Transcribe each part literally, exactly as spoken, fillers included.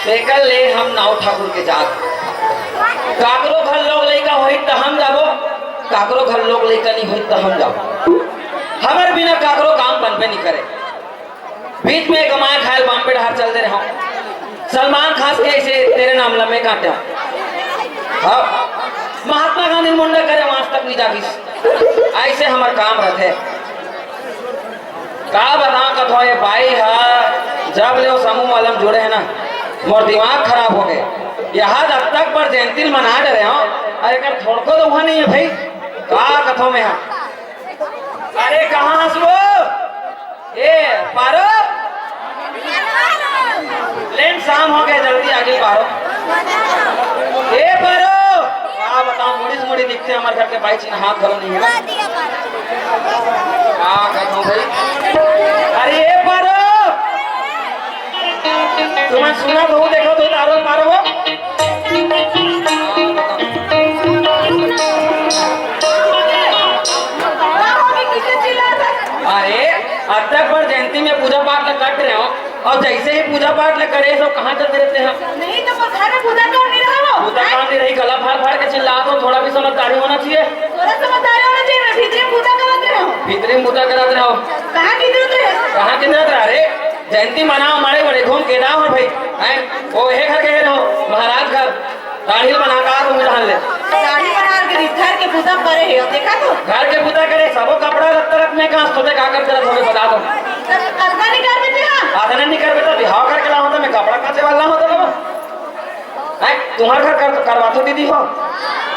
तेकर ले हम नाव ठाकुर के जात। काकरो घर लोग लइका होई त हम जाबो, काकरो घर लोग लइका नहीं होई त हम जाबो। हमर बिना काकरो काम बनबे नहीं करे। बीच में कमाए खाए बॉम्बे डहार चल दे रहे हो। सलमान खान के ऐसे तेरे नाम लम्बे काटे हो। हाँ, महात्मा गांधी मुंडा करे आज तक नहीं जागिस। ऐसे हमर काम रहते। का बताओ कथो ये बाई हा, जब ले वो समूह वाला में जुड़े है ना, मोर दिमाग खराब हो गए। यहाँ जब तक पर जयंती मना डरे हो, अरे कर थोड़को तो हुआ नहीं है भाई। का कथो में हा? अरे कहाँ हंसबो? ए पारो, लेन शाम हो गए, जल्दी आगे पारो। ए पारो, का बताओ, मुड़ीस मुड़ी दिखते हमारे घर के बाई चिन्ह हाथ घलो नहीं है। का कहूँ भाई? अरे ए पारो, तुम्हें सुना तो देखो तो तारो पारो। अरे, अब तक पर जयंती में पूजा पाठ ल कट रहे हो, और जैसे ही पूजा पाठ ल करे, सब कहाँ चलते रहते हैं? नहीं तो घर में पूजा कर नहीं रहा हो। पूजा काम नहीं रही, गला फाड़ फाड़ के चिल्ला दो, थोड़ा भी समझदारी होना चाहिए। थोड़ा समझदारी होना चाहिए, मैं भीतरी में पूजा कराते रहो। भीतरी में पूजा कराते रहो। कहाँ की जरूरत है? कहाँ की जरूरत है? अरे, जयंती मनाओ, हमारे बड़े घूम के ना हो भाई। हैं? वो हे घर के रहो, महाराज घर। दाढ़ी बना का तुम जान ले। दाढ़ी बना के घर के पूजा करे है, देखा तो? घर के पूजा करे, सबो कपड़ा रख तरफ में कहाँ सोते का कर तरफ हमें बता दो। तब कतना नहीं कर देते हैं? आदने नहीं कर बेटा, बिहाव करके ला होता, मैं कपड़ा काचे वाला होता बाबा। हैं? तुम्हारे घर कर, करवा तो दीदी हो?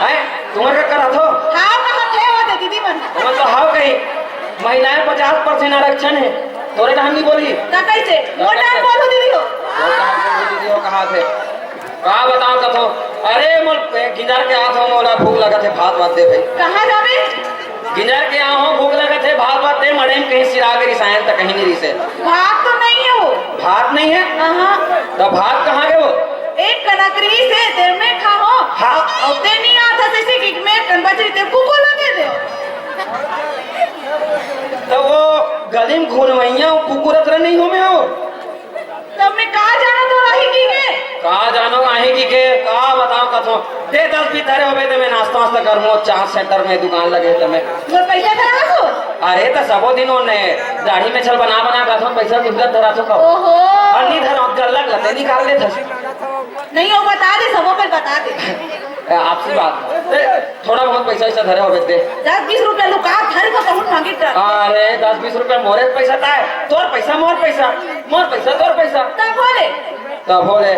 हैं? तुम्हारे घर करा तो? हाँ, कहाँ थे वो दे दीदी मन? तुम्हें तो हाव कही, महिलाएं पचास परसेंट आरक्षण है, तोरे धान नहीं बोली। ना कैसे? वो टाइम बोलो दीदी हो। वो टाइम बोलो दीदी हो, कहाँ थे? का बताओ कथो? अरे मोर गिंजर के आत हो, मोला भूख लगत हे, भात वात दे भाई। कहाँ जाबे? गिंजर के आहो, भूख लगत हे, भात वात दे, मड़े में कहीं सिरा के रिसायन त कहीं नहीं रिसे। भात तो नहीं है वो। भात नहीं है? हाँ। तो भात कहाँ गए वो? एक कनकरी से तेरे में खाओ। हाँ। और ते नहीं आता जैसे कि मैं कन बच रही ते कुकुर लगे दे। तो वो गली में घुरवैया कुकुर अतरा नहीं हो में हो। तब मैं कहाँ जाना तो राही की के? कहाँ जानो राही की के? का बताओ कथो? दे दस बीस धरे होबे ते मैं नाश्ता वास्ता करूँ, चाट सेंटर में दुकान लगे ते मैं। मोर पैसा धरा तो? अरे तो सबो दिन ओने दाढ़ी में छल बना बना का पैसा तुझे धरा तो कहो। ओहो। और नहीं धरा, गल्ला गते निकाल दे था। नहीं हो, बता दे, सबो पर बता दे। ए, आपसी बात। ए, थोड़ा बहुत पैसा वैसा धरे होबे ते। दस बीस रुपया लुका धर को कहूँ मांगे कर। अरे, दस बीस रुपया मोरे पैसा ताय, तोर पैसा मोर पैसा, मोर पैसा तोर पैसा। तब बोले। तब बोले।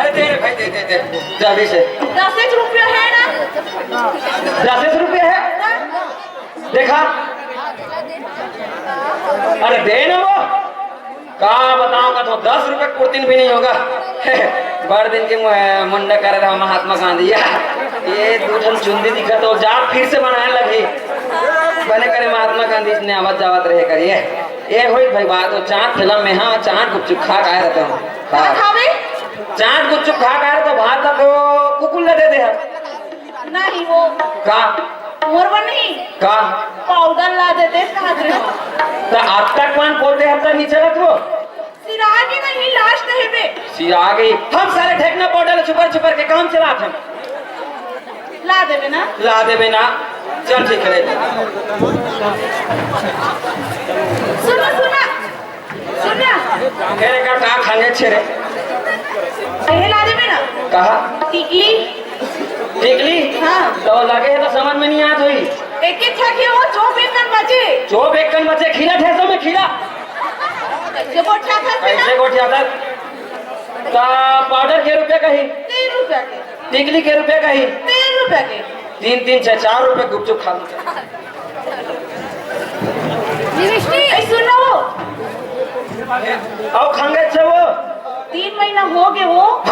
अरे, दे रे भाई, दे, दे, दे, जल्दी से। दस एक रुपया है ना? दस एक रुपया है? देखा? अरे, दे ना वो। का बताओ का तो दस रुपए कुर्तीन भी नहीं होगा। बड़ दिन के मु-, मुंडा करे रहा महात्मा गांधी। या, ये दू ठन चुंदी दिखत हो, जा फिर से बनाए लगी। बने करे महात्मा गांधी इसने आवत जावत रहे करिए। ये होई भाई बात, वो चाट फिल्म में, हाँ, चाट गुपचुप खा के आए रहते हो। का हाँ। खावे? चाट गुपचुप खा के आए रहते हो, भात का तो कुकुर ले दे दे हम। नहीं वो का? मोर बर नहीं। का? पाउडर ला देते साथ में। त अब तक मान पोते हफ्ता नीचे रखबो? सिरा के नहीं, लास्ट है बे। सिरा गई। हम सारे ढेकना पाउडर छुपर छुपर के काम चलात हम। ला देबे ना? ला देबे ना? चल ठीक है। सुना, सुना। सुन ना। मेरे का का खाने छे रे? पहले ला देबे ना। कहा? टिकली। टिकली? हाँ। तो लगे है तो समझ में नहीं आत हुई। एक एक छा के वो चोप एक कन बचे। चोप एक कन बचे, खीरा ठेसो में खीरा। कैसे गोठिया था? कैसे गोठिया था? तो पाउडर के रुपया कही? तीन रुपया के। टिकली के रुपया कही? तीन रुपया के। तीन तीन छह, चार रुपया गुपचुप खा लो। ए, सुन ना वो। आओ खंगे छे वो। तीन महीना हो गए वो।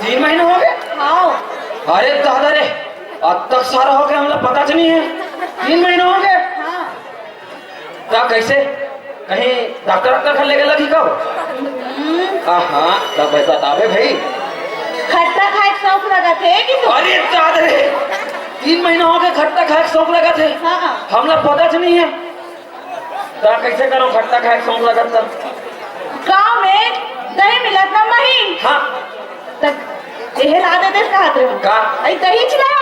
तीन महीना हो गए? हाँ। अरे दादा रे, अब तक सारा हो गया, हमला पता च नहीं है। तीन महीना हो गए? हाँ। का कैसे? कहीं डॉक्टर, डॉक्टर घर लेके लगी का? हम्म। हाँ, हाँ, तब भाई बतावे भाई। खट्टा खाए के शौक लगा थे कि तू? अरे दादा रे, तीन महीना हो गए खट्टा खाए के शौक लगा थे। हाँ। हमला पता च नहीं है। त कैसे करो, खट्टा खाए के शौक लगत त? गांव में दही मिलत ना मही। हाँ। त एहे ला दे दे कहत रहे। का? अई दही चला।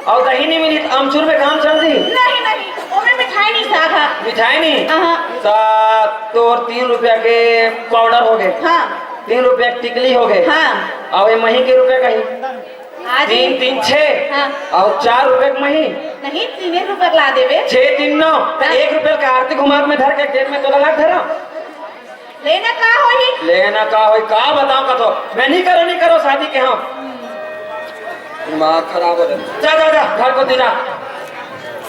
अउ दही नहीं मिली त अमचूर में काम चल दी। नहीं, नहीं, ओमे मिठाई नहीं साग है। मिठाई नहीं? हाँ। त तोर तीन रुपया के पाउडर हो गए। हाँ। तीन रुपया के टिकली हो गए। हाँ। अउ ये मही के रुपया कहीं? हाँ जी। तीन तीन छः। हाँ। अउ चार रुपया के मही। नहीं, तीने रुपया के ला देबे। छः तीन नौ। त हाँ। एक रुपया के आरती घुमा के मैं धर के जेब में तो लगा धरा। लेना का होही? लेना का होही, का बताओ कथो? मैं नहीं करो, नहीं करो शादी के हम। दिमाग खराब हो जाए। जा, जा, जा, घर को दे जा।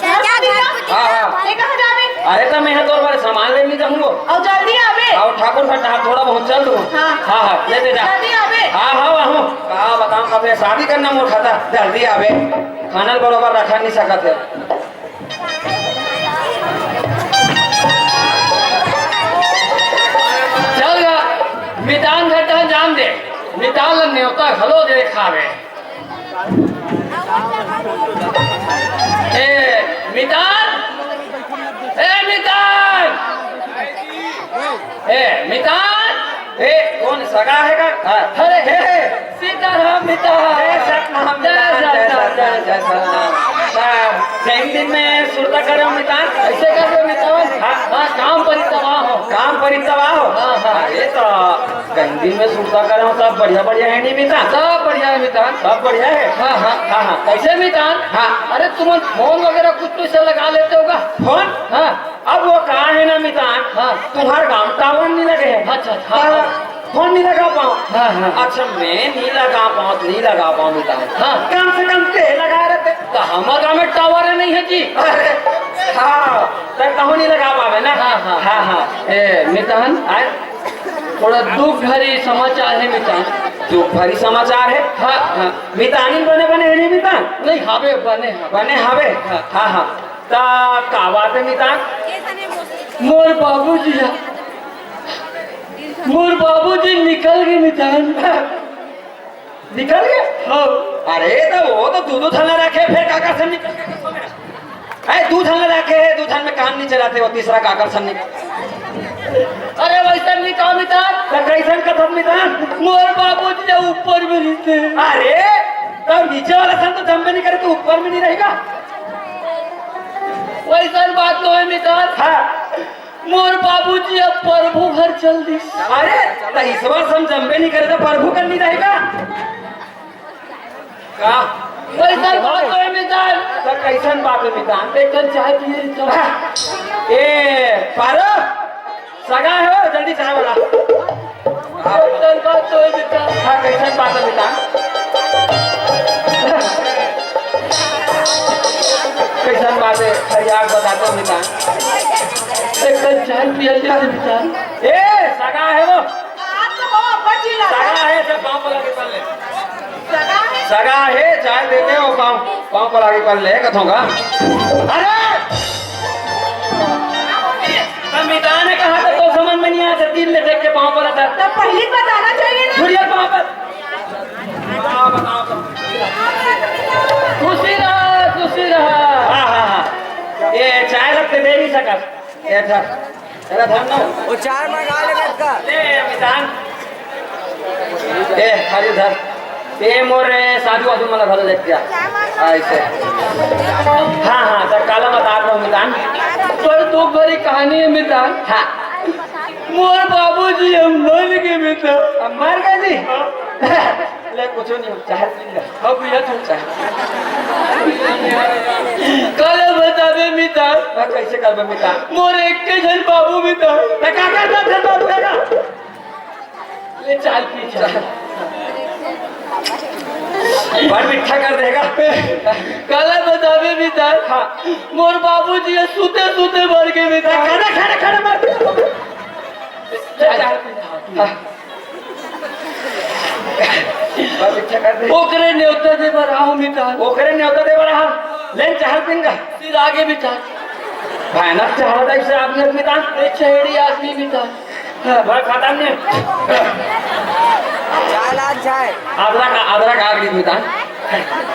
घर को दे जा? हाँ, हाँ। ते कहाँ जाबे? अरे तो मैं तोर बारे सामान लेने जाऊंगा। अउ जल्दी आबे। अउ ठाकुर घर तहाँ थोड़ा बहुत चल दूँ। हाँ। हाँ, हाँ, ले दे जा। जल्दी आबे। हाँ, हाँ, हाँ। का बताओ कथो? शादी करना मोर खाता, जल्दी आबे। खाना बरोबर रखा नहीं सकत है। चल गा, मितान घर तहाँ जान दे, मितान ल नेवता घलो दे खावे। ए, मितान, ए, मितान, ए, मितान, ए, कौन सगा है का? हाँ। अरे, हे, हे। सीताराम मितान। जय सतनाम जय मितान, जय सतनाम, सतनाम, जय जय सतनाम। सतनाम। हाँ, कई दिन में सुरता करे हो मितान? ऐसे कर दो मितान। हाँ। हाँ, काम परी तबाह हो। काम परी तबाह हो? हाँ, हाँ। अरे तो कई दिन में सुरता करे हो, सब बढ़िया बढ़िया है नहीं मितान? सब बढ़िया है मितान। सब बढ़िया है? हाँ, हाँ। हाँ, हाँ। कैसे मितान? हाँ। अरे तुमन फोन वगैरह कुछ तो से लगा लेते होगा? फोन? हाँ। अब वो का है ना मितान, हाँ। तुम्हार गांव टावर नहीं लगे है। अच्छा, अच्छा, हाँ, तो हाँ। फोन नहीं लगा पाओ। हाँ, हाँ। अच्छा, मैं नहीं लगा पाओ, नहीं लगा पाओ मितान। हाँ। कम से कम ते लगा रहते। तो हमार गांव में टावर नहीं है जी। अरे, हाँ, तो कहूँ नहीं लगा पावे ना। हाँ, हाँ। हाँ, हाँ। ए, मितान, आए? थोड़ा दुख भरी समाचार है मितान। दुख भरी समाचार है? हाँ, हाँ। मितानी बने बने है नहीं मितान? नहीं, हावे बने, हाँ। बने हावे? हाँ। हाँ, हाँ। ता का बात है मितान? मोर बाबूजी ला, मोर बाबूजी निकल गे मितान। निकल गे? हाँ। अरे, तो वो तो दू दू झन रखे, फिर काकर से निकल गे? ए, दू झन रखे है, दू झन में काम नहीं चलाते, वो तीसरा काकर से निकल? अरे, वैसा नहीं कहा मितान। तो कैसन कथन मितान? मोर बाबूजी ला ऊपर में रहते। अरे, तो नीचे वाला सन तो जम्मे नहीं करे, तो ऊपर में नहीं रहेगा? वैसन बात तो है मितान। हाँ। मोर बाबूजी अब प्रभु घर चल दिस। अरे, त ईश्वर सम जम्बे नहीं करे त प्रभु कर नहीं रहेगा? का? वैसन बात तो है मितान। त कैसन बात है मितान? एक कप चाय पिए तो। ए, पारो, सगा है वो, जल्दी चाय वाला। कैसन बात तो है मितान। हाँ, कैसन बात है मितान? कैसन बात है, फरियाद बताते हो मितान। एक कप चाय पिया जाए मितान। ए, सगा है वो। आप तो वो अब्बा जी ला। सगा है, सब पाँव पला के पल ले। सगा है? सगा है, चाय देते हो, पाँव, पाँव पला के पल ले, कथों का। अरे! त मितान हे कहा था, तो समझ में नहीं आया, दिल में देख के पाँव पला था। तब पहले बताना चाहिए ना। घुरिया पाँव पर। खुशी रहा, खुशी रहा। हाँ, हाँ, हाँ। ये चाय रख के दे नहीं सका। ये था। अरे धन ना। वो चाय मंगा ले बस का। ले, मितान। ए, खाली धर। ए, मोर, ए, साधु वाधु मला घलो लेके आ। हाँ, ऐसे। हाँ, हाँ, त काला बता दो मितान। पर तो बड़ी कहानी है मितान। हाँ। मोर बाबूजी हम मर गए मितान। अब मर गए जी? ले, कुछ नहीं, चाय पी ले। अब भैया तू चाय। काला बताबे मितान। मैं कैसे करबे मितान? मोर एक के झन बाबू मितान। मैं का करबे झन बाबू का? ले चाय पी, चाय। बड़ मीठा कर देगा। काला बताबे मितान। हाँ। मोर बाबूजी ये सूते सूते मर गए मितान। खड़े, खड़े, खड़े मर गए। ले चाय पी। हाँ। बड़ मीठा कर दे। ओकरे न्योता दे बर आहो मितान। ओकरे न्योता दे बर आहो। लेन चाय पीन का। फिर आगे मितान। भयानक चाहत है इसे आदमी मितान। ये छेड़ी आदमी मितान। भाई खाता नहीं। चाय ला चाय। अदरक, अदरक आग दी मितान।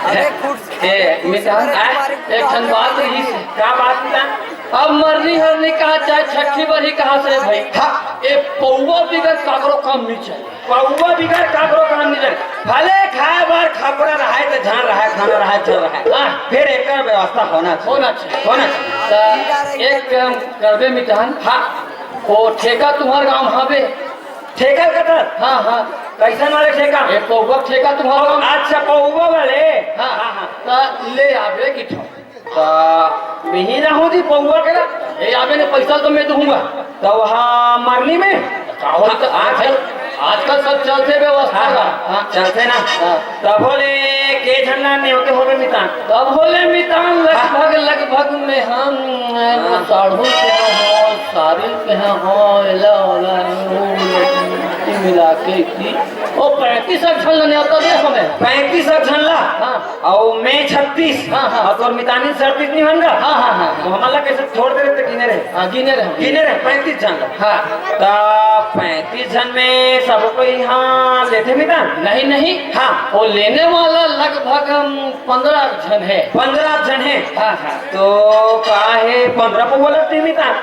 अबे खुद ए, मितान, अरे आ, तुम्हारे एक ठन बात रही। का बात मितान? अब मरनी हरनी कहा, चाहे छठी बरही कहा से भाई, हाँ। ए पौवा बिगर काकरो काम नहीं चले। पौवा बिगर काकरो काम नहीं चले। भले खाए बर खपरा रहे तो झन रहे, खाना रहे झन रहे, हाँ। फिर एकर व्यवस्था होना चाहिए। होना चाहिए। होना चाहिए। त एक काम करबे मितान। हाँ। वो ठेका तुम्हार गांव हावे? ठेका कतर? हाँ, हाँ। कैसन वाले ठेका? ए पौवा ठेका तुम्हार गांव? अच्छा, पौवा वाले। हाँ। हाँ, हाँ। त ले आबे किठो। त मिही रहूं जी पौवा के ला। ए, आबे ने पैसा तो मैं दूंगा। त वहाँ मरनी में? का होई त आज, आजकल, आजकल सब चलथे व्यवस्था हाँ, का। हाँ, हाँ। चलथे ना। हाँ। तभो ले के झन ला नेवते होबे मितान? तभो ले मितान लगभग, हाँ। लगभग में हम, हाँ। साढ़ू के हो, सारिल के हो, एला, ओला, मिला के की, ओ पैंतीस झन ला नेवता दे हमें। पैंतीस झन ला? हाँ। अउ मैं छत्तीस, हाँ, हाँ। अउ तोर मितानिन सैंतीस नहीं होन गा? हाँ, हाँ, हाँ, हाँ। त हमन ला कैसे छोड़ दे रहे, त गिने रहे? हाँ, गिने रहे। गिने रहे, पैंतीस झन ला। हाँ। त पैंतीस झन में सब कोई यहाँ लेथे मितान? नहीं, नहीं। हाँ। वो लेने वाला लगभग हम पन्द्रह झन है। पन्द्रह झन है? हाँ, हाँ। तो का है, पन्द्रह पौवा लगथे मितान?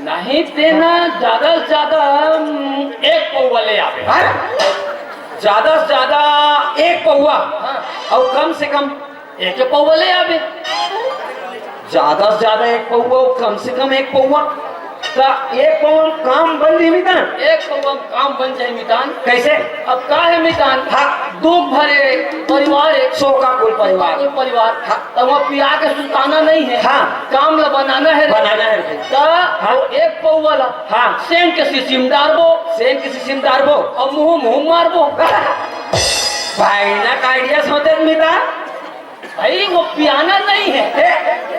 नहीं, तेना ज्यादा से ज्यादा, हम, एक पौवा ले आबे। अरे, ज्यादा से ज्यादा एक पौवा? हाँ। अउ कम से कम? एक पौवा ले आबे। ज्यादा से ज्यादा एक पौवा, अउ कम से कम एक पौवा। त एक पौवा म काम बन जाही मितान? एक पौवा म काम बन जाही मितान। कैसे? अब का है मितान? हाँ। दुख भरे परिवार है। शोकाकुल परिवार। शोकाकुल परिवार। हाँ। त वहाँ पिया के सुताना नहीं है। हाँ। काम ला बनाना है। बनाना है भाई। त हाँ। वो एक पौवा ला हाँ। सेंट के शीशी म डारबो। सेंट के शीशी म डारबो। अउ मुंह, मुंह मारबो। भाई ना का idea सोचे मितान? भाई वो पियाना नहीं है। ए,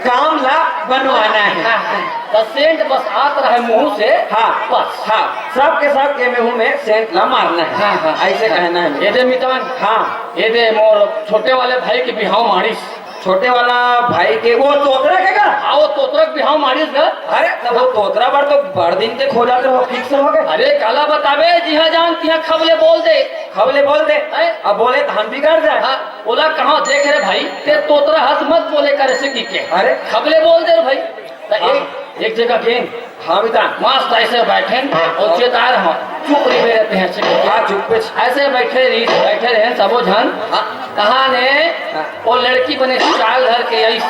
काम ला बनवाना है। हाँ, हाँ। त सेंट बस आत रहे मुंह से। हाँ। बस। हाँ। सबके सब के मुंह में सेंट ला मारना है। हाँ, हाँ। ऐसे हाँ। कहना है। ए दे मितान। हाँ। ए दे मोर छोटे वाले भाई के बिहाव माड़िस। छोटे वाला भाई के, वो तोतरा के का? हाँ, वो तोतरा के बिहाव माड़िस गा। अरे, त वो तोतरा बर तो बड़ दिन के खोजत रहे, fix हो गे। अरे, काला बताबे, जिहाँ जान तिहाँ खबले बोल दे। खबले बोल दे। हैं? अब बोले त हम बिगड़ जाए। हाँ, ओला कहाँ देख रे भाई, ते तोतरा हस मत बोले करे से कि के। अरे। खबले बोल दे रे भाई। त हाँ। एक, एक जगह गेन। हाँ, मितान। मस्त ऐसे बैठे अउ चेता रहा, चुप रहिबे रहते हैं, ऐसे करके। हाँ, चुप पे। ऐसे बैठे रही, बैठे रहे सबो झन। हाँ। तहाँ ने हाँ। वो लड़की बने चाल धर के आइस।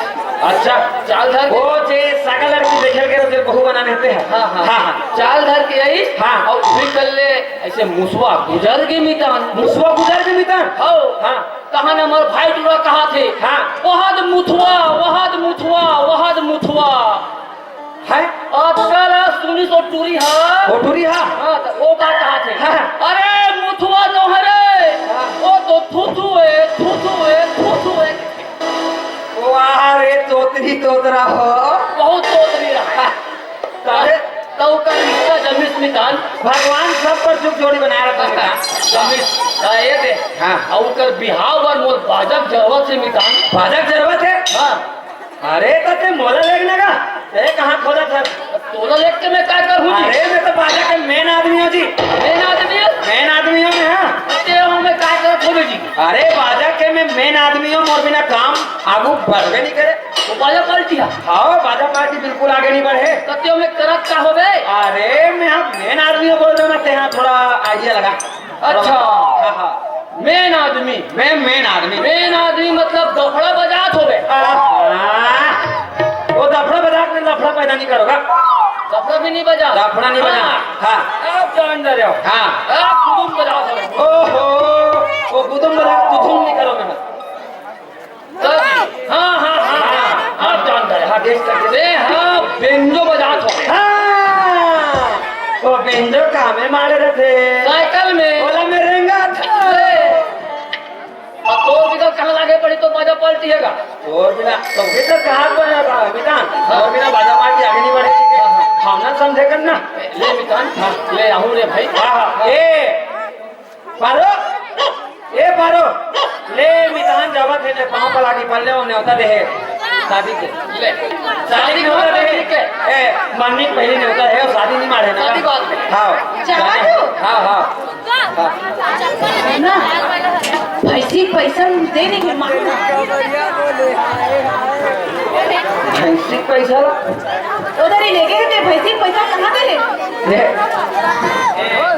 अच्छा। चाल धर के वो जे सगा लड़की देखे के, जे बहू बनाने होते हैं। हाँ, हाँ। हाँ, हाँ। चाल धर के आइस। हाँ। अउ फिर कर ले ऐसे मुसवा गुजर गे मितान। मुसवा गुजर गे मितान? हाँ। हाँ। तहाँ ने हमर भाई टूरा कहाथे। हाँ। वहद मुथवा, वहद मुथवा, वहद मुथवा। हैं? अतका ला सुनिस ओ टूरी हा। ओ टूरी हा? हाँ, त ओ का कहाथे? हाँ। अरे, मुथवा नो हरे। हाँ। ओ तो थुथु ए, थुथु ए, थुथु ए। वाह रे, तोतरी तोतरा हो। बहुत तोतरी रहा। हाँ। त ओकर रिश्ता जमिस मितान। भगवान सब पर सुख जोड़ी बनाए रखा मितान। जमिस, त ए दे। हाँ। अउ ओकर बिहाव बर मोर बाजक जरूरत हे मितान। बाजक जरूरत हे? हाँ। अरे, त ते मोला लेगना का? ते कहाँ खोजत हस? तोला लेग के मैं का करहूँ जी? अरे, मैं तो बाजा के main आदमी हूँ जी। Main आदमी हस? Main आदमी हूँ मैं, हाँ। ते हमें का करत होबे जी? अरे, बाजा के मैं main आदमी हूँ, मोर बिना काम आगू बढ़बे नहीं करे। वो बाजा पार्टी है? हाँ, बाजा पार्टी बिल्कुल आगे नहीं बढ़े। त ते हमें करत का होबे? अरे, मैं हाँ main आदमी हूँ, बोल दो ना, ते हाँ थोड़ा idea लगा। अच्छा। हाँ, हाँ। Main आदमी। मैं main आदमी। Main आदमी मतलब दफड़ा बजात होबे। आ, हाँ। वो दफड़ा बजा के लफड़ा पैदा नहीं करोगा। दफड़ा भी नहीं बजा। दफड़ा नहीं बजा। हाँ। हाँ। आप जान रहे हो। हाँ। आप गुदुम बजात होबे। ओहो, वो गुदुम बजा के गुदुम नहीं करोगे मैं। हाँ, हाँ, हाँ, हाँ, आप जान रहे, हाँ, देख सकते। अरे हाँ, बेंजो बजात होबे। हाँ, वो बेंजो कामे मारे रथे। साइकिल में। ओला में रेंगथे। अरे, अब तोर बिना कहाँ लागे पड़ी तो बाजा पार्टी है का? तोर बिना, तो भी तो कहाँ पर है बा-, बिना? हाँ। तोर बिना बाजा पार्टी आगे नहीं बढ़ेगी। हाँ, हाँ। भावना समझे कर ना। ले मितान, हाँ। ले आहूँ रे भाई। हाँ, हाँ। ए, पारो, ए पारो, ले मितान जावत हे, ले पाँव पला के पल्ले वो नेवता दे हे, शादी के। ले। शादी के नेवता दे हे। ठीक है। ए, मरनी के पहली नेवता हे, शादी नहीं मारे ना। शादी बाद में। हाँ। जाना तू? हाँ, हाँ। हाँ। ना, भैंसी पैसा दे नहीं मांगना। भैंसी के पैसा ला? उधर ही लेके गए भैंसी के पैसा, कहाँ दे ले? ए,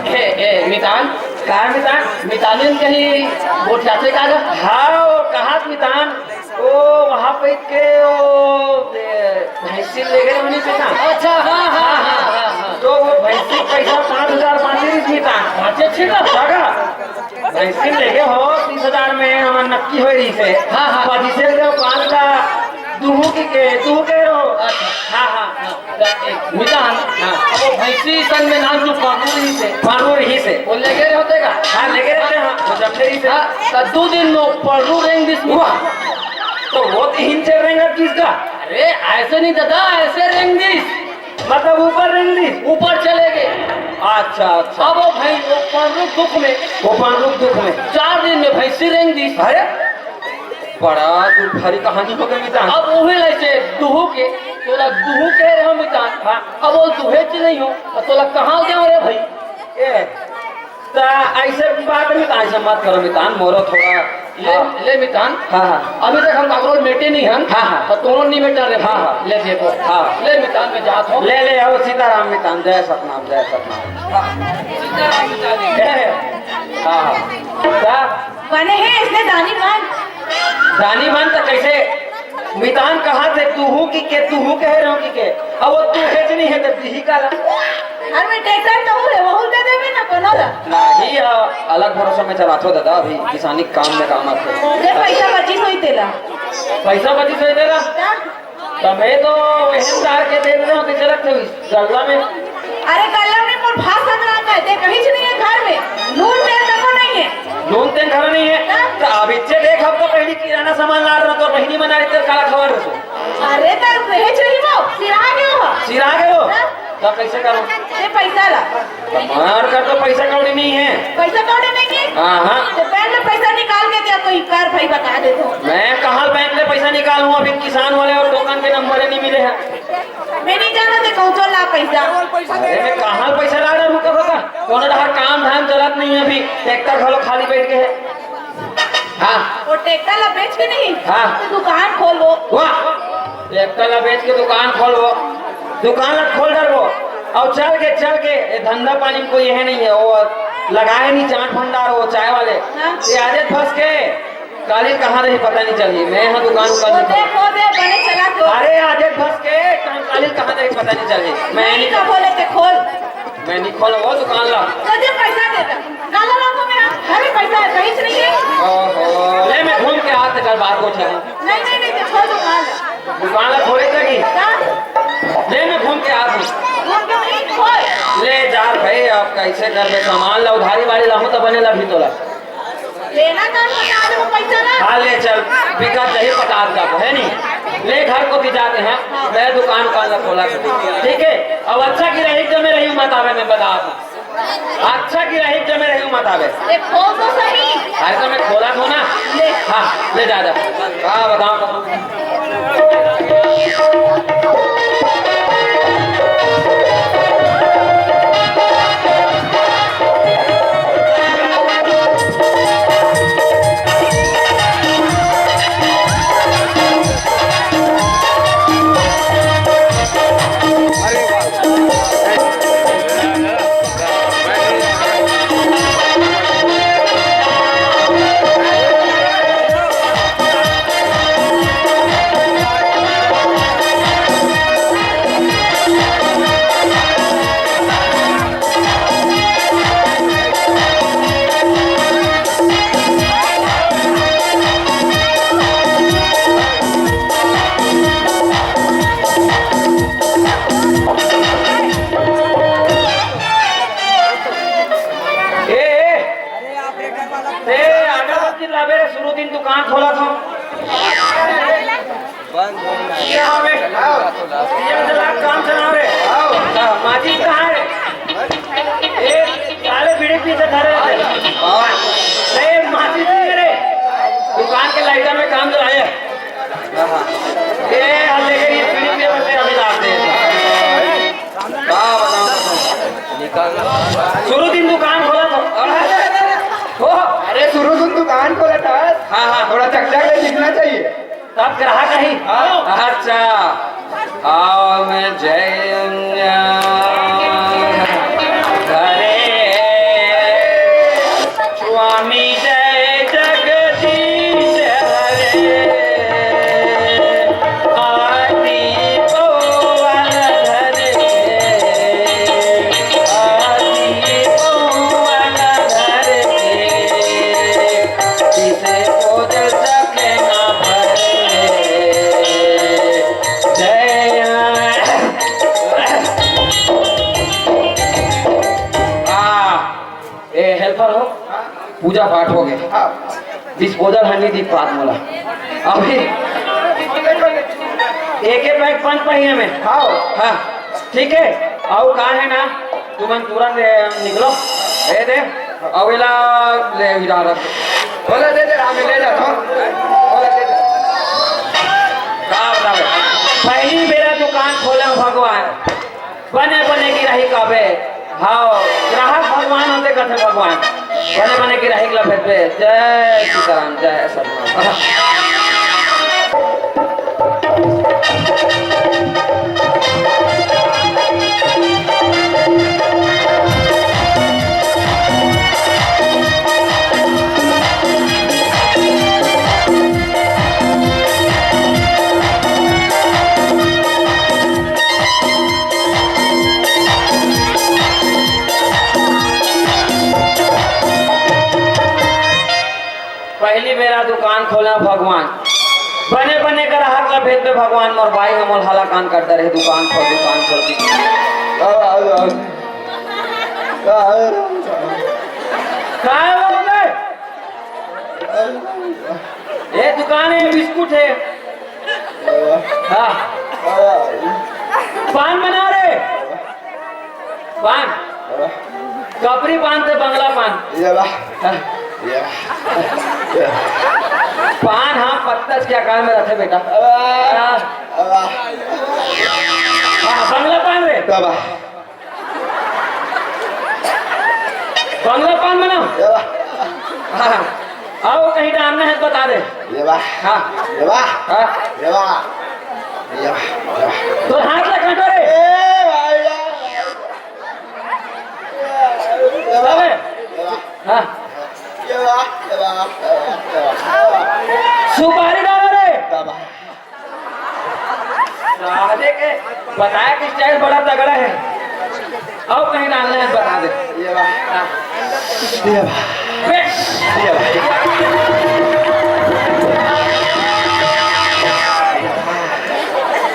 ए, ए, मितान, का मितान? मितानिन कहीं गोठियाथे का गा? हाँ, वो कहा मितान, वो वहाँ पे के वो, ए, भैंसी ले गए उन्हीं के साथ। अच्छा, हाँ, हाँ, हाँ, हाँ, हाँ। तो वो भैंसी के पैसा पाँच हजार पाँच ही मितान। पाँच अच्छे का? का गा? भैंसी लेगे हो तीस हजार में, हमर नक्की होय रहिसे। हाँ, हाँ। पच्चीस के दे, पाँच का दुहू की के, दुहू के रहो। अच्छा। हाँ, हाँ। हाँ, त एक मितान, हाँ। अब वो भैंसी संग में नाम जो पांडू रहिसे। पांडू रहिसे। वो लेगे रहते का? हाँ, लेगे रहते, हाँ, वो जमते रहिसे। हाँ, त दू दिन में पांडू रेंग दिस। वाह, तो वो तीन चार रेंगा किसका? अरे, ऐसे नहीं दादा, ऐसे रेंग दिस। मतलब ऊपर रेंग दिस? ऊपर चले गए। अच्छा, अच्छा। अब वो भैं-, वो पांडू दुख में। वो पांडू दुख में। चार दिन में भैंसी रेंग दिस। अरे, बड़ा दुख भरी कहानी हो गई मितान। अब उहे लइसे दुहू के, तोला दुहू कहे रहे हो मितान। हाँ। अब वो दुहे च नहीं हो, अब तोला कहाँ जाओ रे भाई? ए, त ऐसे बात नहीं, त ऐसे मत करो मितान, मोरो थोड़ा। ले, हाँ। ले मितान। हाँ, हाँ। अभी तक हम काकरो मेटे नहीं हन। हाँ, हाँ। तो तोरो नहीं मेटा रे। हाँ, हाँ। ले देखो। हाँ। ले मितान, मैं जात हूँ। ले, ले, आओ सीताराम मितान, जय सतनाम, जय सतनाम। हाँ। सीताराम मितान। ए, हाँ, हाँ। का? बने हे इसने दानी मन। दानी मन त कैसे? मितान कहा थे, तू हूँ कि के, तू हूँ कहे रहो कि के? अब वो तू है कि नहीं है, तो यही काला। अरे मैं ट्रैक्टर तो हूँ रे, वहू दे देबे ना कोनो ला। नहीं, आ, अलग भरोसा में चलाथो दादा, अभी किसानी काम में काम आथे। जे पैसा बची होई तेला। पैसा बची होई तेला? का? तबे तो वही तार के दे दे होते चलत थे गल्ला में। अरे गल्ला में मोर भात सगला का है, ते कहीं नहीं है घर में। नून तेल तको नहीं है। नून तेल घर नहीं है? हाँ। तो अब इच्छे देख, अब तो पहली किराना सामान ला रहा तो बहिनी बना रही तेल काला खबर रसो। अरे तो भेज रही वो, सिरा गए हो। सिरा गए हो? हाँ। तो कैसे करो? ये पैसा ला। मार कर तो पैसा कौड़ी नहीं है। पैसा कौड़ी नहीं है? हाँ, हाँ। तो बैंक में पैसा निकाल के दिया, कोई कार भाई बता दे तो। मैं कहाँ बैंक में पैसा निकालूँ? अभी किसान वाले और दुकान के नंबर ही नहीं मिले हैं। मैं नहीं जाना थे, कहूँ चल ला पैसा। अरे, मैं कहाँ पैसा ला रहा हूँ, कब का? कोनो डहर काम धाम चलत नहीं है अभी, ट्रैक्टर घलो खाली बैठ के है। हाँ। वो ट्रैक्टर ला बेच के नहीं, हाँ। तो दुकान खोलबो। वाह, ट्रैक्टर ला बेच के दुकान खोलबो, दुकान ला खोल डरबो। और चल के, चल के, ये धंधा पानी में कोई है नहीं है, वो लगाए नहीं चाट भंडार, वो चाय वाले। हाँ। ये आदत फंस के, काली कहाँ रही पता नहीं चली। मैं यहाँ दुकान उकान वो नहीं दे, खोल। वो दे, बने चला तो। अरे आदत फंस के, काली कहाँ रही पता नहीं चली। मैं नहीं नहीं का बोले ते खोल। मैं नहीं खोलूंगा दुकान ला। तो दे पैसा दे दे। काला लाखों में हम, अरे पैसा है, कहीं से नहीं है। ओहो, ले मैं घूम के आते कल बात को ठहर। नहीं, नहीं, नहीं, तो खोल दुकान ला। दुकान ला खोले तकी। क्या? ले मैं घूम के आते। घूम के नहीं, खोल। ले जा भाई, आप कैसे कर दे सामान ला, उधारी वाली लाहूं तो बने ला भी तोला। लेना था तो आज वो पैसा ना। हाँ, ले चल, बिका चाहिए पचास का, है नहीं? ले घर को भी जाते हैं, मैं दुकान उकान का खोला था, ठीक है? अब अच्छा की रही जमे रही मत आवे, मैं बता दूं। अच्छा की रही जमे रही मत आवे। ये खोल तो सही। अरे तो मैं खोला था ना। ले। हाँ, ले जा, जा। हाँ, बताओ। ए, ए, ते आटा बत्ती लाबे रे, शुरू दिन दुकान खोला था। क्या हो बे? ये चला, काम चला रे। हाँ, माचिस कहाँ है? ए, साले बीड़ी पीते धरे थे। ए, माचिस नहीं है रे। दुकान के लाइटर में काम चलाए। ए, हल्ले के लिए बीड़ी पीते बंदे अभी लाते हैं। वाह, बताओ, बताओ। शुरू दिन दुकान खोला था। ओ, अरे, शुरू दिन दुकान खोला था। हाँ, हाँ। थोड़ा चकचक में दिखना चाहिए। तब ग्राहक आही। हाँ। अच्छा। ओम जय धरे स्वामी जय जगदीश हरे। आदि पवन धरे, आदि पवन धरे। इसे को जल सके ना भरे। जय। आ, ए हेल्पर हो, पूजा पाठ हो गए। हाँ। डिस्पोजल हनी दी पात मोला। अभी एक एक पैक पाँच पहिए में। हाँ। हाँ। ठीक है। अउ का है ना, तुमन तुरंत, ए, निकलो। ए दे, अउ एला ले ही डाल रख। बोला दे दे, हमें ले जा तो। बोला दे दे। का बतावे? पहली बेरा दुकान खोला भगवान, बने बने गिराही काबे। हाँ, ग्राहक भगवान होते कथे भगवान। बने बने गिराही ला भेजबे। जय सीताराम, जय सतनाम। पहली बेरा दुकान खोला भगवान, बने बने ग्राहक ला भेजबे भगवान। मोर बाई ह मोर हलाकान करता रहे, दुकान खोल, दुकान खोल। का है वो बे? ए दुकान है, बिस्कुट है। हाँ। पान बना रे। पान। कपरी पान ते बंगला पान। ये वाह। हाँ। ये वाह। पान हाँ पत्ता के आकार में रहते बेटा। हाँ। हाँ, बंगला पान रे। बंगला पान बना। ये वाह। हाँ। अउ कहीं डालना है बता दे। ये वाह। हाँ। ये वाह। हाँ। ये वाह। ये वाह। ये वाह। तो हाथ ला काटो रे। ए भाई। ये वाह। अबे। ये वाह। हाँ। ये वाह। ये वाह। ये वाह। सुपारी डालो रे। ये वाह। साले के बताया कि स्टाइल बड़ा तगड़ा है। अउ कहीं डालना है बता दे। ये वाह। हाँ। ये वाह। बे। ये वाह।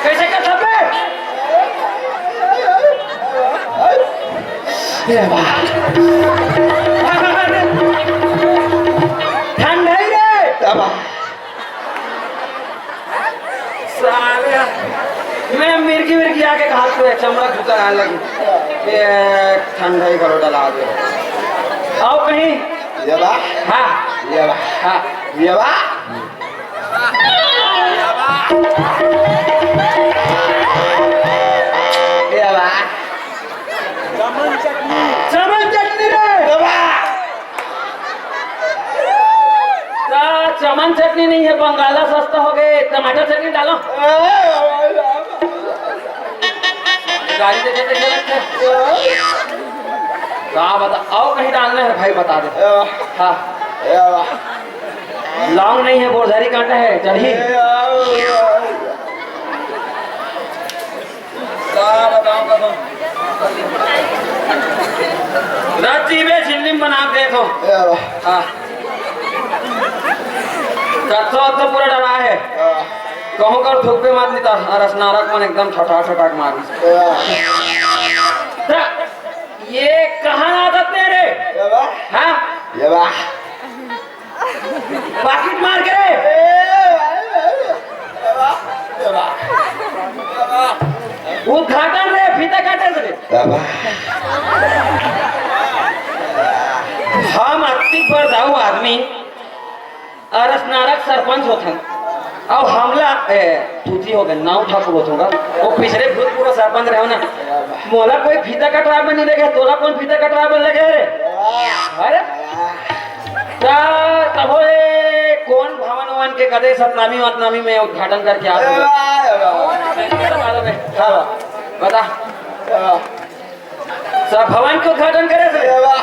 कैसे का था बे? ये वाह। ठंड है रे। ये वाह। साले, मैं मिर्गी विर्गी आके हाथ पे चमड़ा जूता आने लगी। ये ठंडा ही करो डला दे। अउ कहीं। ये वाह। हाँ। ये वाह। हाँ। ये वाह। ये वाह। चमन चटनी रे। ये वाह। का चमन चटनी नहीं है, बंगाला सस्ता हो गए, टमाटर चटनी डालो। गाड़ी देखे देखे रखे। का बता, अउ कहीं डालना है भाई, बता दे। हाँ। लौंग नहीं है, बोरधरी कांटा है, चढ़ी। का बताऊं कसम। राती में झिल्ली में बना के देखो। ए बाबा। हाँ। कत्थो अत्थो पूरा डरा है। हाँ। कहूँ कर थूक पे मात नहीं था, अरस नारक मन एकदम ठठा ठठा के मारी। ए बाबा। ता, ये कहाँ आदत नहीं रे? ए बाबा। हाँ? ए बाबा। पाकिट मार के रे। उद्घाटन रे, फीता काटे रे। हम अतिक बरदाऊ आदमी, अरसनारक सरपंच होथन। अउ हमला, ए, तुती हो गए, नाऊ ठाकुर होथन का। वो पिछले भूतपूर्व सरपंच रहे हो ना। मोला कोई फीता कटवा में नहीं लगे, तोला कौन फीता कटवा में लगे रे? अरे, ता, तभो ए, कौन भवन वन के कदे सतनामी वतनामी में उद्घाटन करके आ गए। वाह, वाह, वाह। हाँ, बता। वाह। सब भवन के उद्घाटन करे से। वाह।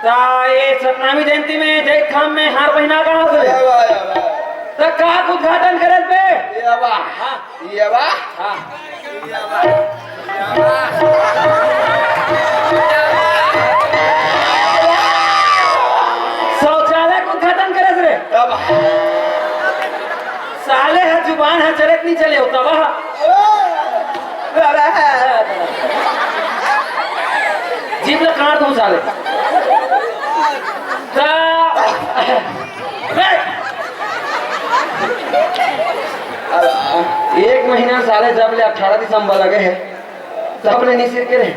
ता ये सतनामी जयंती में जय खाम में हार पहिना कहाँ से? वाह, वाह, वाह। ता का के उद्घाटन करे बे? वाह। हाँ। ये वाह। हाँ। शौचालय के उद्घाटन करे रे। तब साले ह जुबान ह चले कि नहीं चले हो तब ह। जीभ ल काट दूं साले। ता एक महीना साले जब ले अठारह दिसंबर लगे हे, तब ले निसिर के रहे।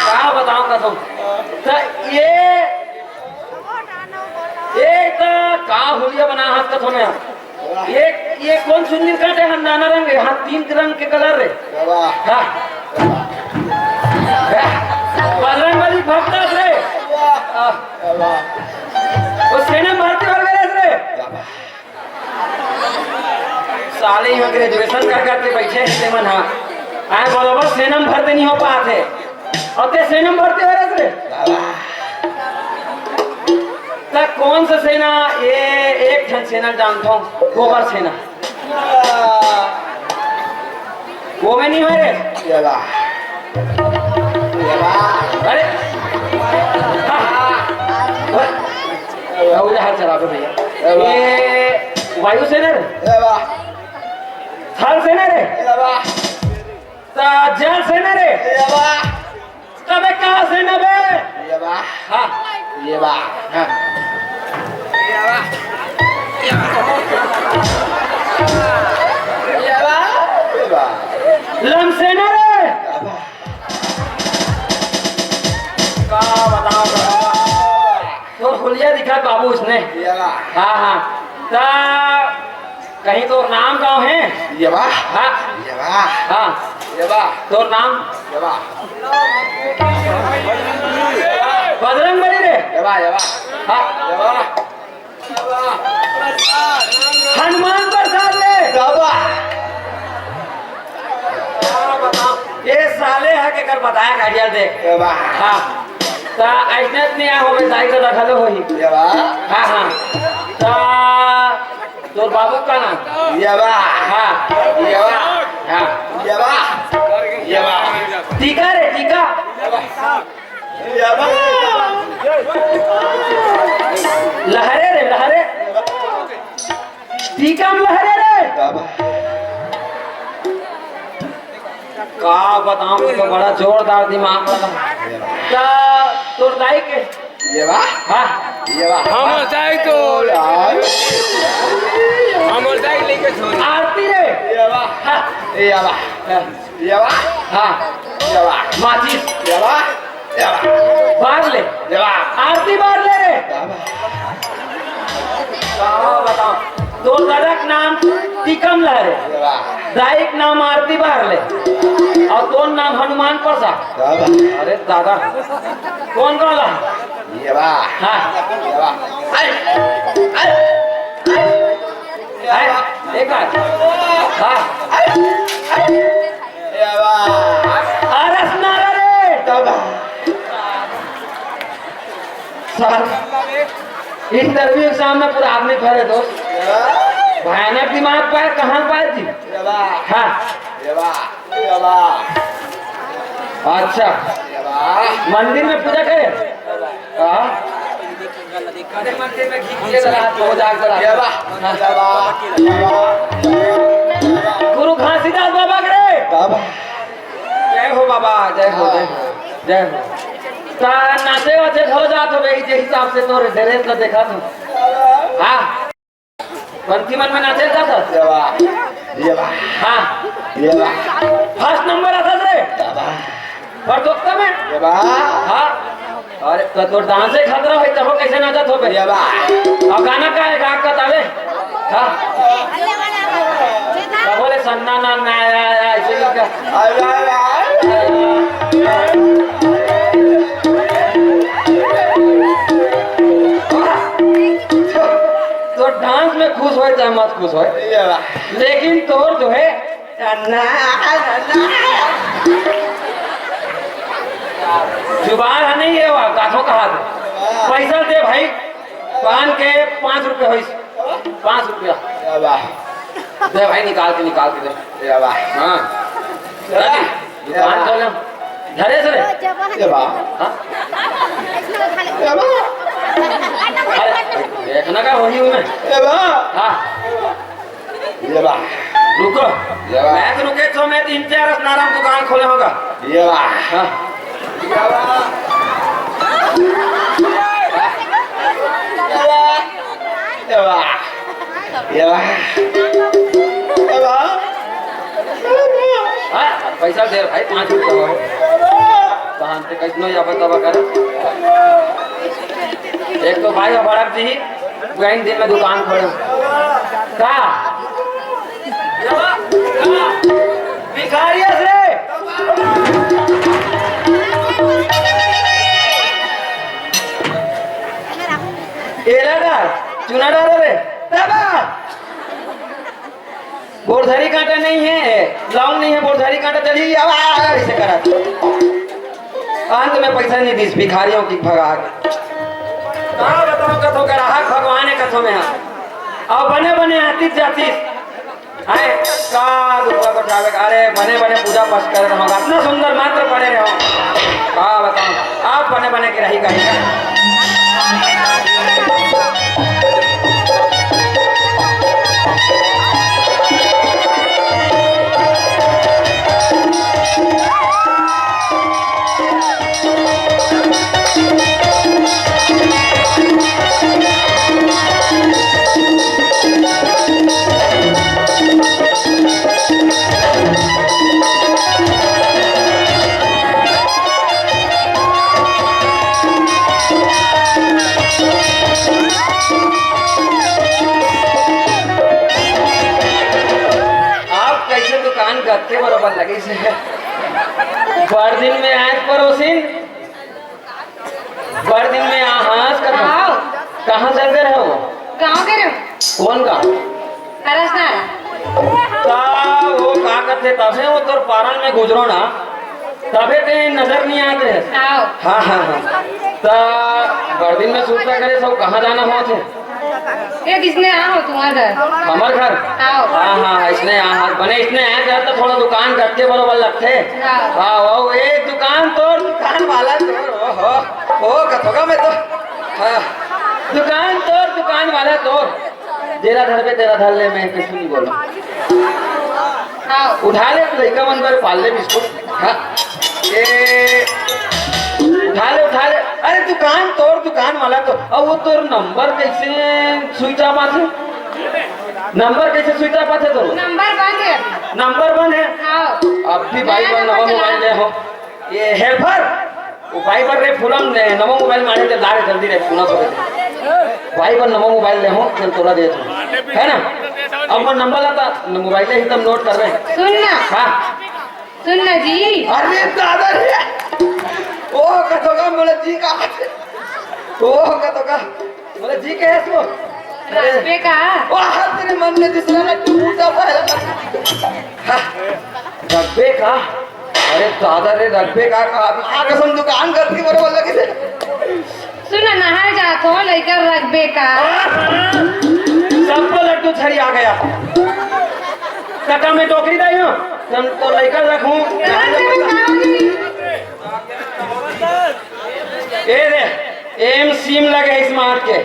का बताओ कसम। त ये, ये त का हुलिया बना हाथ कसम यार। ये, ये कौन चुन्नी काटे हैं नाना रंग, यहाँ तीन रंग के कलर रे। वाह। हाँ। बजरंग बली भक्त रे। वाह। हाँ। वाह। वो सेना में भर्ती हो गए रे। वाह। साले यहाँ ग्रेजुएशन कर करके बैठे हैं ते मन, हाँ। आए बरोबर सेना में भर्ती नहीं हो पाते हैं। और ते सेना में भर्ती हो रहे रे। त कौन सा सेना? ये एक ठन सेना जानता हूँ, गोबर सेना। वो में नहीं हो रे। ये ला। ये ला। अरे। हाँ। अरे, उधर हाथ चला दो भैया। ये ला। ये वायुसेना रे? ये ला। थल सेना रे? ये ला। त जल सेना रे? ये ला। तबे का सेना बे? ये ला। हाँ। ये ला। हाँ। ये ला। ये ला। ये ला। लम सेना रे? ये ला। का बताओ, बताओ। तोर हुलिया दिखा बाबू उसने। ये ला। हाँ, हाँ। ता कहीं तोर नाम गाँव है? ये ला। हाँ। ये ला। हाँ। ये ला। तोर नाम? ये ला। बजरंग बली रे। ये ला, ये ला। हाँ। ये ला। हनुमान प्रसाद रे। बाबा। ये साले ह के कर बताया गाड़िया देख। ये बा। हाँ। ता ऐसने नहीं आ होवे, दाई का दखल होही। ये बा। हाँ, हाँ। ता तोर बाबू का नाम? ये बा। हाँ। ये बा। हाँ। ये बा। ये बा। टीका रे, टीका। ये बा। लहरे रे, लहरे। टीका में लहरे रे। का बताऊं, तो बड़ा जोरदार दिमाग लगा। ता तोर दाई के? ये बा। हाँ। ये बा। हमर दाई तो यार। हमर दाई लेके छोड़। आरती रे। ये बा। हाँ। ये बा। हाँ। ये बा। हाँ। ये बा। माचिस। ये बा। ये बा। बार ले। ये बा। आरती बार ले रे। ये बा। का बताओ, तोर दादा के नाम टीकम लहरे, दाई के नाम आरती बहरले, और तोर नाम हनुमान प्रसाद। अरे दादा, कौन वाला? ये बा। हाँ। ये बा। अरे, अरे, अरे। अरे, एक बार। हाँ। ये बा। आरस नारा रे। तब। सर, इंटरव्यू के सामने पूरा आदमी खड़े दोस्त। भयानक दिमाग पाए, कहाँ पाए जी? ये बा। हाँ। ये बा। ये बा। अच्छा। ये बा। मंदिर में पूजा करे? हाँ। मंदिर में घी दिए तो रात को जाग कर ये बा। ये बा। ये बा। गुरु घासीदास बाबा के रे। बाबा। जय हो बाबा, जय हो, जय हो, जय हो। ता नाचे वाचे घरो जात हो भाई, जे हिसाब से तोरे ड्रेस ला देखा तू। हाँ। पंथी मन में नाचे जात हो? ये बा, ये बा। हाँ। ये बा। फर्स्ट नंबर आता रे। ये बा। पर दोस्ता में? ये बा। हाँ। अरे, तो, तो डांस ही खतरा है, तब कैसे नाचत हो बे? ये बा। अब गाना का है, गा के बतावे? हाँ। तो बोले, "सन्ना ना ना या, या", ऐसे ही का। अरे, अरे, अरे। होय चाहे मत खुश होय, ये वाह। लेकिन तोर जो है ना, ना, ना। जुबान है नहीं है, वाह, काथो कहा दे। पैसा दे भाई, पान के पाँच रुपये होइस, पाँच रुपया। ये वाह। दे भाई, निकाल के, निकाल के दे। ये वाह। हाँ। दुकान खोले। धरे से रे। ये वाह। हाँ? ये वाह। अरे, देखना का वही हूँ मैं। ये वाह। हाँ। ये वाह। रुको। ये वाह। मैं तो रुके तो मैं तीन चार असनाराम दुकान खोले होगा। ये वाह। हाँ। ये वाह। ये वाह। ये वाह। ये वाह। ये वाह। हाँ, पैसा दे भाई, पाँच रुपया हो। तहन ते कैसनो या बतावा कर। एक तो भाई भड़क जी, वही दिन में दुकान खोले। का? भिखारी अस रे। एला का? चुना डालो रे। तबा। बोरधरी कांटा नहीं है, लौंग नहीं है, बोरधरी कांटा चली, अब आ, आ, ऐसे करा। अंत में पैसा नहीं दीस, भिखारियों की भगा के। का बताओ, कथो ग्राहक भगवान है, कथो में हाँ। और बने बने आतीस जातीस। आए, का दुआ को जावे, अरे बने बने पूजा पाठ कर रहा हूँ, इतना सुंदर मंत्र पढ़े रहे हो। का बताओ, आप बने बने के रही कहीं का। आप कैसे दुकान गत्ते बरोबर लगे से? बड़ दिन में आए परोसिन, बड़ दिन में आ, हाँ, आज का आओ। कहाँ चल गए हो? गाँव गए रहो। कौन गाँव? हरसनारा। ता वो का कहते तभे वो तोर पारण में गुजरो ना, तभे ते नजर नहीं आते हैं। आओ। हाँ, हाँ, हाँ। ता बड़ दिन में सुरता करे सब कहाँ जाना हो थे? ये किसने आ हो तुम्हारे घर? हमार घर? आओ। हाँ, हाँ, इसने आ, हाँ, बने इसने आ घर तो थोड़ा दुकान गत्ते बरोबर लगते। हाँ। हाँ, वो एक दुकान तोर, दुकान वाला तोर, ओ हो, ओ कथोगा मैं तो। हाँ, दुकान तोर, दुकान वाला तोर। जेला धरबे तेला धर ले, मैं कुछ नहीं बोला। हाँ। उठा ले, लइका मन बर पार्ले बिस्कुट। हाँ। ए, उठा ले, उठा ले। अरे दुकान तोर, दुकान वाला तो, अब वो तोर नंबर कैसे switch off आथे? नंबर कैसे switch off आथे तोर? नंबर बंद है। नंबर बंद है? हाँ। अब भी भाई बन नवा मोबाइल ले हो। ये helper, वो भाई बन रे फूलन ने नवा मोबाइल मारे ते ला रे जल्दी रे फूलन सो। भाई बन नवा मोबाइल ले हो, चल तोला दे तू। है ना? अब वो नंबर लाता, न मोबाइल ही तम नोट कर रहे। सुन ना। हाँ। सुन ना जी। अरे दादा रे। ओ कथोगा मोला जी का। ओ कथोगा। मोला जी के है तू। रखबे का? ओ हाथ तेरे मन में दूसरा लड्डू फूटा पहला। हाँ। रखबे का? अरे दादा रे, रखबे का, का? आ कसम दुकान गत्ते बरोबर लगे से। सुन ना, नहाए जात हो, लइका रखबे का? सबको लड्डू छड़ी आ गया। कटा में टोकरी दाई हो, तुम तो लइका रखूं। ए रे, एम सिम लगे है smart के।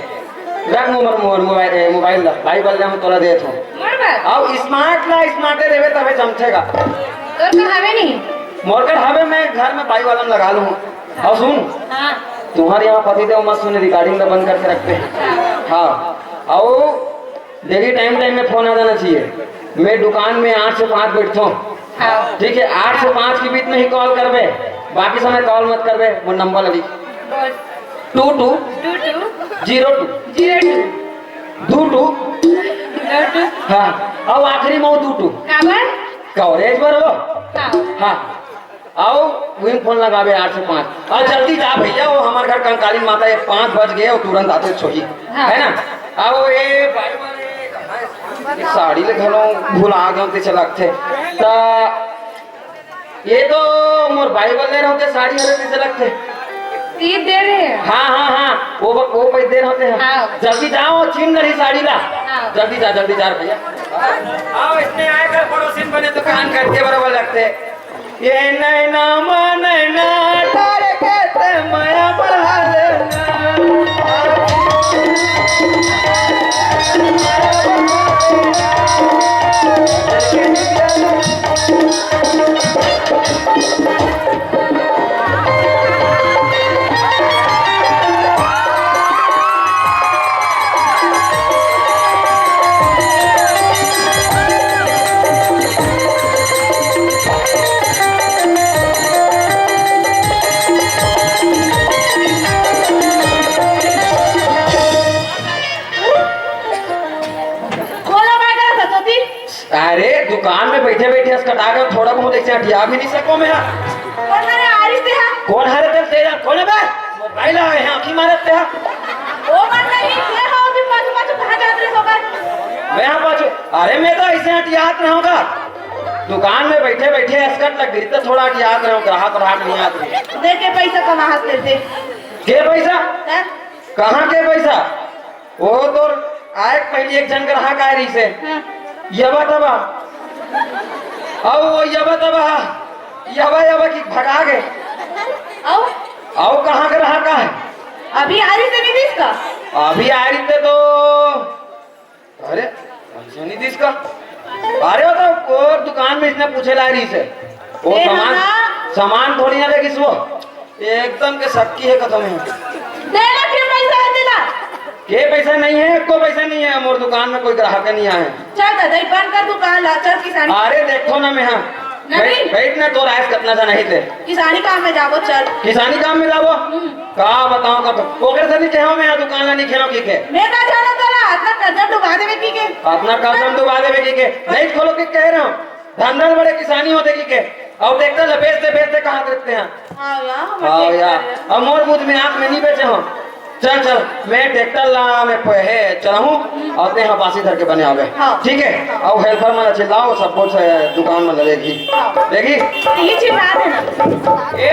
रख मोर, मोर मोबाइल, ए, मोबाइल ला। भाई बल हम तोला देत हो। मोर बर? अब smart ला, smart देवे तबे जमथेगा। तोर कर हवे नहीं? मोर कर हवे, मैं घर में भाई वाला में लगा लूँ। और सुन, हाँ। तुम्हारे यहाँ पति देव मत सुने, recording ला बंद करके रखते हैं। हाँ, और देखिए, टाइम टाइम में फोन आ जाना चाहिए। मैं दुकान में आठ से पाँच बैठता हूँ। हाँ। ठीक है, आठ से पाँच के बीच में ही कॉल करबे, बाकी समय कॉल मत करबे। वो नंबर अभी बोल। Two two two two. Zero two. Zero two. दू टू। दो टू। हाँ, अब आखिरी में वो दू टू। काबर? कवरेज बर हो। हाँ। हाँ। आओ, वही फोन लगावे आठ से पाँच। और जल्दी जा भैया, वो हमारे घर कंकालीन माता है, पाँच बज गए और तुरंत आते सोही। हाँ। है ना? आओ, ये भाई मारे, कहाँ है? साड़ी ले घलो भुला गए, तइसे लगथे। त ये तो मोर बाई बर ले रहे होते, साड़ी हरे तइसे लगथे। तीर दे रहे हैं। हाँ, हाँ, हाँ, वो ब-, वो पैसे दे रहे होते हैं। हाँ। जल्दी जाओ, छीन रही साड़ी ला। हाँ। जल्दी जा, जल्दी जा रे भैया। आओ, इसने आए कर पड़ोसिन बने दुकान करके बराबर लगथे। ये नैना मा नैना डाल के ते मया बढ़ा लेना। खोलो भाई, सरस्वती। अरे, दुकान में बैठे बैठे असकटा के थोड़ा बहुत ऐसे हटिया भी नहीं सको मैं। कोन हरे आरिस तेहा? कोन हरे तेल तेरा? कोन है बे? मोबाइल आए हैं, आँखी मारत तेहा। ओ मन नहीं, ये हो कि पाछू पाछू कहाँ जात रहे होगा? मैं यहाँ पाछू, अरे, मैं तो ऐसे हटियात रहूँगा। दुकान में बैठे बैठे असकट लग गई, तो थोड़ा हटियात रहूँ, ग्राहक व्राहक नहीं आते। दे के पैसा कमा हंसते थे। के पैसा? हैं? कहाँ के पैसा? वो तो आए के पहले एक झन ग्राहक आए रहिसे। हाँ। यबा तबा। अउ वो यबा तबा, यबा यबा कि भगा गे। अउ? अउ कहाँ ग्राहक आए? अभी आरिस नहीं दिस का? अभी आरिस ते तो, अरे, पैसा नहीं दिस का? अरे, वो तो वो दुकान में इसने पूछे ला रहिसे। वो ए सामान, हाँ। सामान थोड़ी ना लेगिस वो। एकदम के सक्की है कथम है। दे ना, के पैसा है तेला? के पैसा नहीं है, एको पैसा नहीं है, मोर दुकान में कोई ग्राहक नहीं आए। चल दादा, ये बंद कर दुकान ला, चल किसानी। अरे देखो ना मैं, हाँ। नहीं। बैठ, बैठ ना, तोर आइस कतना सा नहीं थे। किसानी काम में जाबो, चल। किसानी काम में जाबो? हम्म। का बताओ का तो? ओकरे से नहीं कहो मैं, यहाँ दुकान ला नहीं खेलो की के। मैं का जाना तोला, अपना कर्जा डुबा देवे की के। अपना कर्जा डुबा देवे की के। नहीं खोलो की कह रहा हूँ। धंधा बड़े किसानी होते की के। अउ ट्रैक्टर ला बेच दे, बेच दे, कहाँ देखते हैं? हाँ यार, हम हाँ यार, अब मोर बुध में आँख में नहीं बेचे हो। चल, चल, मैं ट्रैक्टर ला, मैं पहे चलाहूँ, अउ ते यहाँ बासी धर के बने आवे। हाँ। ठीक है? अउ हेल्पर मन ला चिल्लाओ, सब कुछ, अ, दुकान में लगेगी। हाँ। देखी? ये चिल्ला देना। ए,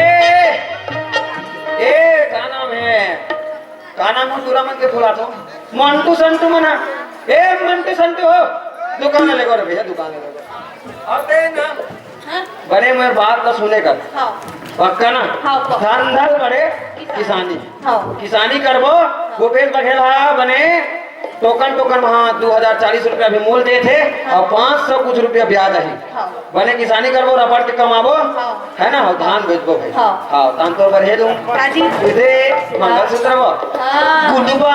ए, का नाम है? का नाम है पूरा मन के बुलात हो? मंटू संटू मना। ए, मंटू संटू हो, दुकान ले गो रे भैया, दुकान ले गो। अउ ते ना, हाँ? बने मोर बात ला सुने कर। हाँ। पक्का ना? हाँ, पक्का। धंधा बड़े किसानी। किसानी। हाँ। किसानी करबो, भूपेश बघेल हा बने टोकन, टोकन मा दू हजार चालीस रुपया भी मोल देथे, हाँ। अउ पाँच सौ कुछ रुपया ब्याज आही। हाँ। बने किसानी करबो, रबड़ के कमाबो, हाँ। है ना? अउ धान बेचबो भाई। हाँ। हाँ, धान तो बढ़े दूँ। काजी। तुझे मंगलसूत्र वो। हाँ। गुंडू बा